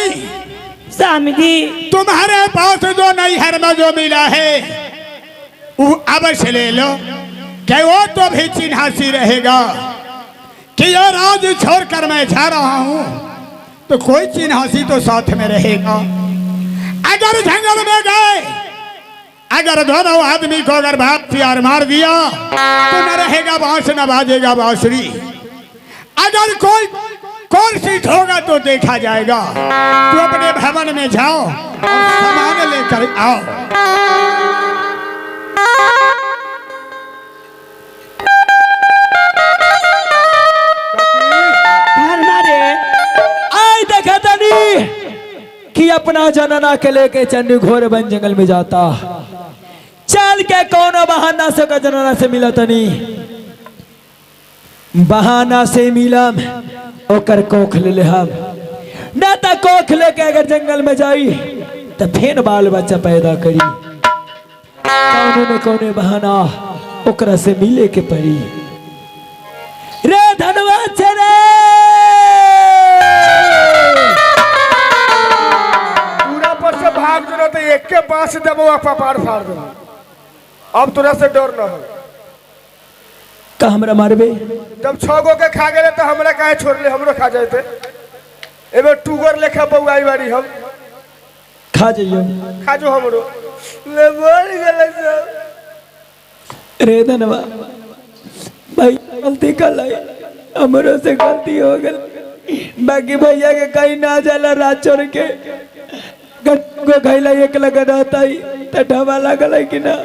स्वामी, स्वामी जी, तुम्हारे पास जो नैहर में जो मिला है वो अवश्य ले लो, कि वो तो भी चिन्हासी रहेगा कि ये राज छोड़कर मैं जा रहा हूं, तो कोई चिन्हासी तो साथ में रहेगा। अगर जंगल में गए, अगर दोनों आदमी को अगर बाप प्यार मार दिया तो न रहेगा बांस न बाजेगा बांसुरी। अगर कोई कौन सी होगा तो देखा जाएगा। तू अपने भवन में जाओ और सामान लेकर आओ। धरना रे। आई देखा तनी कि अपना जनना के लेके चन्नी घोर बन जंगल में जाता। चल के कोनो बहाना से का जनना से मिला तनी, बहाना से मिलम ओकर कोख ले ले हम, ना त कोख लेके अगर जंगल में जाई तो फिर बाल बच्चा पैदा करी। कौनो न कौनो बहाना ओकरा से मिले के पड़ी। रे धनवा रे, पूरा पर से भाग जो तो एक के बांस देबो पपार फाड़ देबो। अब तोरा से डर न हो। का हमरा मारबे? जब 6 गो के खा गए तो हमरा काहे छोड़ले, हमरो खा जाते। एबे टूगर लेखा बउआई बारी हम। खा जाइयो। खा जो हमरो ले मर गेले सब। रे धनवा भाई गलती कर लाई, हमरो से गलती हो गल। बाकी भैया के कहीं ना जाला रात छोड़ के गो खैला एक लगा रहता ही तो ढबा लागल है कि ना।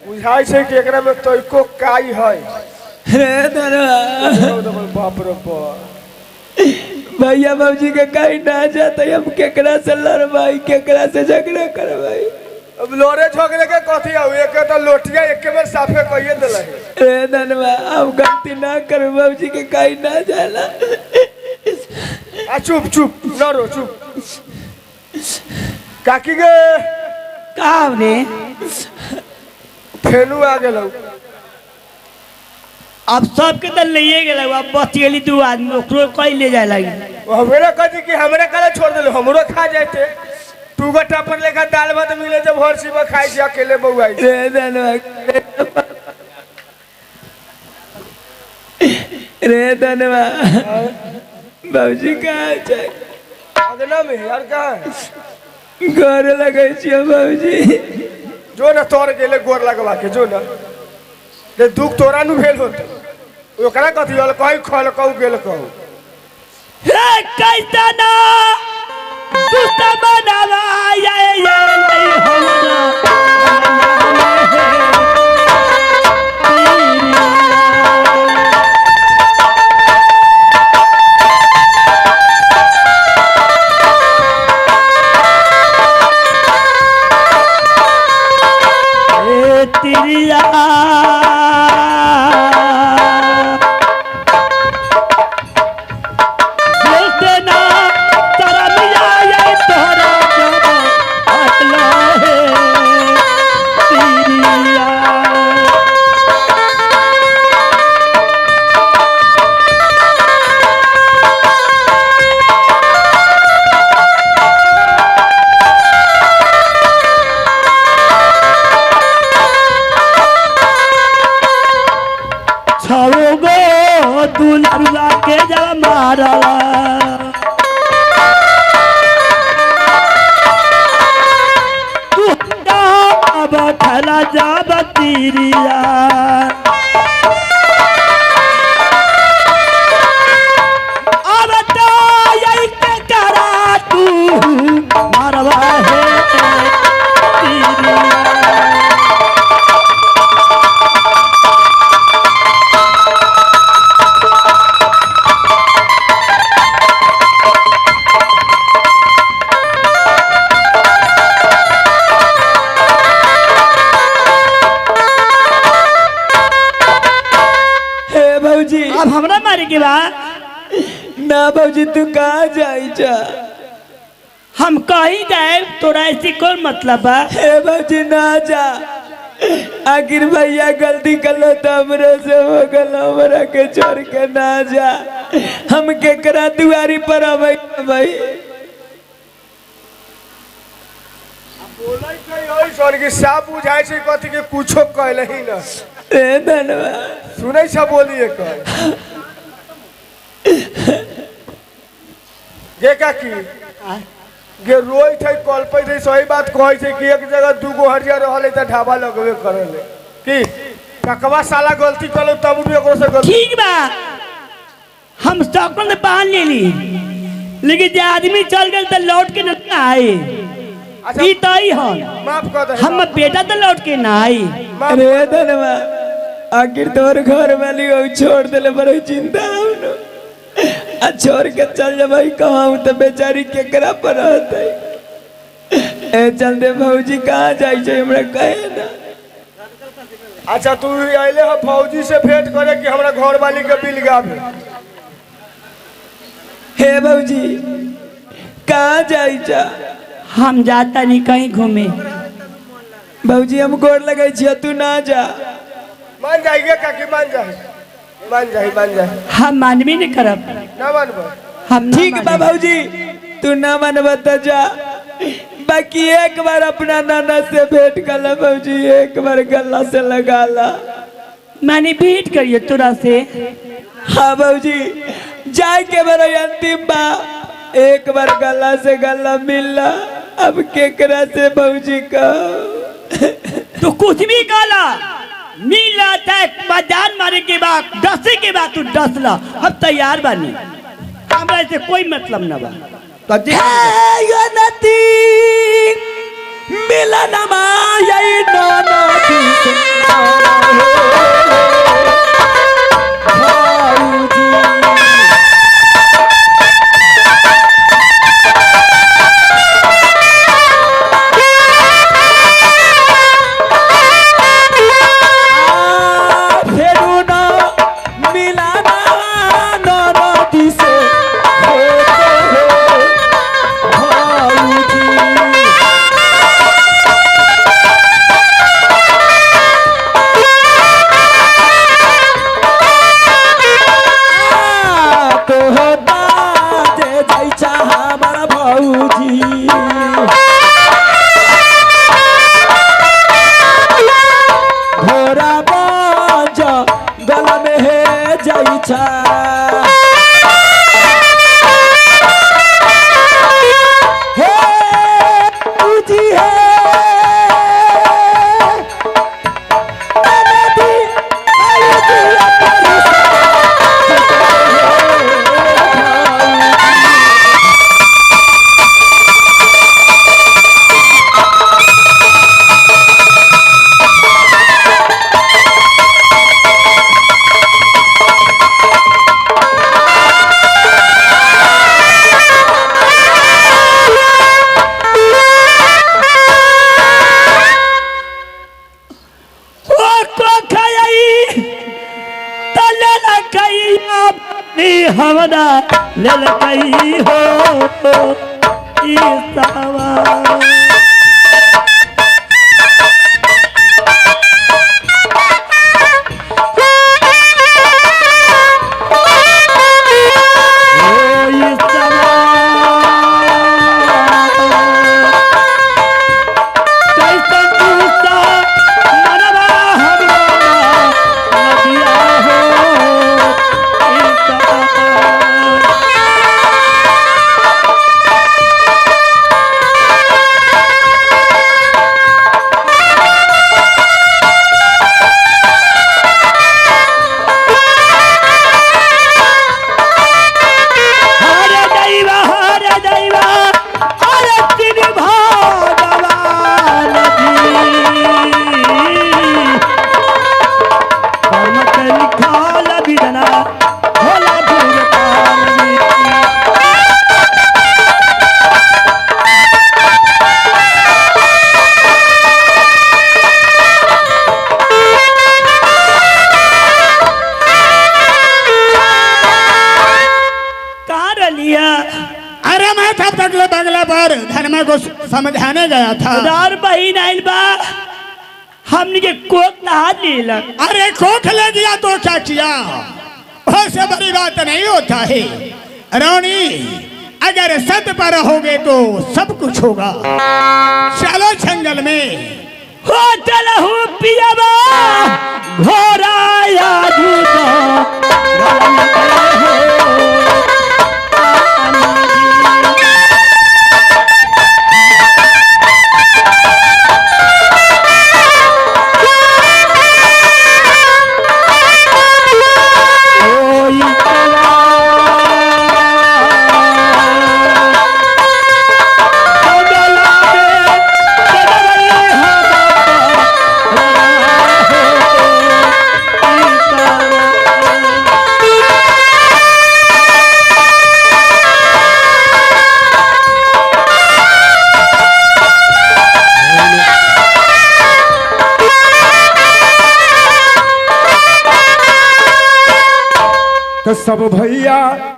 बुझाई छै कि एकरा में तोइको काई है। रे धनवा बाप रे बाप। भैया बाबूजी के कहीं ना जाता, हम केकरा से लड़बाई, केकरा से झगड़ा करबाई? अब लोरे झगड़े के कथी आउ, एक तो लोटिया एक बेर साफे कहिए देले। रे धनवा हम गलती ना करू, बाबूजी के कहीं ना जाला। आ चुप चुप न रो चुप। काकी गे का रे? फेनू आ गेलौ। अब सबके तो लिए गेल, अब बच गेली 2 आदमी, ओकरो कहीं ले जाए लगी। हमरे कथी कि हमरे काहे छोड़ देले, हमरो खा जाते। तू गोटा पर लेखा दाल भात मिले जब हर शिवा खाई छी अकेले बउआई। रे धनवा, रे धनवा बाबूजी कहाँ छै? अगना में यार कहाँ है? गोर लगै छियै बाबूजी। जो न तोर गेले गोर लगवा के जो न रे दुख तोरा नु भेल होत, ओकरा कथी होल कहीं खल कहू गेल कहू। हे कैसा ना दुष्ट बनावा ये ये नहीं हमरा। ए तिरिया दोस्तना तरमिया ये तोरा जब अटला है तिरिया। छो गो दुलरुआ के जब मारला तू अब थला जाब तिरिया। अब तो यही के करा तू मारवा है तिरिया। हे भौजी, अब हमरा मारे के बा? ना भौजी तू कहाँ जाई जा? हम कहीं जाए तोरा ऐसी कौन मतलब बा? हे भौजी ना जा, आखिर भैया गलती कर लो तो हमरे से हो गल, हमरा के छोड़ के ना जा। हम केकरा दुआरी पर अबै भाई? बोलै छै ऐसन कि साफ बुझाइ छै कथी के कुछो कहले ही न। रे धनवा। सुनै छ बोली एकर गे काकी गे रोई छै कलपै छै, सही बात कहै छै कि एक जगह दूगो हरिया रहल है त ढाबा लगबे करल है। की ककवा साला गलती करल तब भी ओकरो से गलती। ठीक बा, हम स्टॉकन पहन लेली, लेकिन जे आदमी चल गए तो लौट के न आए। अच्छा। ई तो ही हन। माफ कर दे। हम बेटा तो लौट के ना आई। माफ। रे धनवा, आखिर तोहर घर वाली हो छोड़ देले बड़े चिंता हम आ छोड़ के चल जब कहाँ तो बेचारी केकरा पर रहते। ए चल दे भौजी, कहाँ जाइ छै हमरा कहे ना। अच्छा तू अइले ह फौजी से भेंट करे कि हमरा घर वाली के बिल गावे? हे भौजी, कहाँ जाइ छा? हम जाता नहीं कहीं घूमे। भौजी हम गोर लगै छियै, तू ना जा। मान जाइए काकी, मान जाए, मान जाए, मान जाए। हम मानबे नहीं करब। ना मानबो? हम ना ठीक बा। मानब। भौजी तू ना मनब त जा, बाकी एक बार अपना नाना से भेंट कर ला भौजी, एक बार गला से लगा ला। माने भेंट करिए तोरा से? हाँ भौजी, जाए के बार अंतिम बा, एक बार गला से गला मिलला। अब केकरा से भौजी कहो? तो कुछ भी कहला मिला चाहे बाजार मारे के बाद डसे के बाद तू डस ला, हम तैयार बानी, हमरा से कोई मतलब ना बा। तो जी। नदी मिलन माई नदी से भौजी। फेरू न मिलाना नदी से होते हो भौजी। तो बाजे जाइ छा हमर भौजी, घोड़ा बाज गला में हे जाइ छा। हे भौजी, हे नदी, भौजी अपन। ओ को खाई तो ले लकई अपनी हमरा ले लकई हो ई सावा। ओ ई सावा। कैसन दूसरा मनवा हमरा नदिया हो ई सावा। हर दैवा, हर दैवा, हर तीन भगवान जी। कर्म के लिखल विधना होला भुगतान जी। कहाँ रलिया? अरे मैं तब तक ले बंगला पर धर्मा को समझाने गया था। उधार बहिन आइल बा, हमनी के कोक नहा लेलक। अरे कोख ले गया तो क्या किया, उससे बड़ी बात नहीं होता है। रानी, अगर अगर सत्य पर रहोगे तो सब कुछ होगा। चलो जंगल में। हो चलहु पियबा घोड़ा या दूध। तो सब भैया।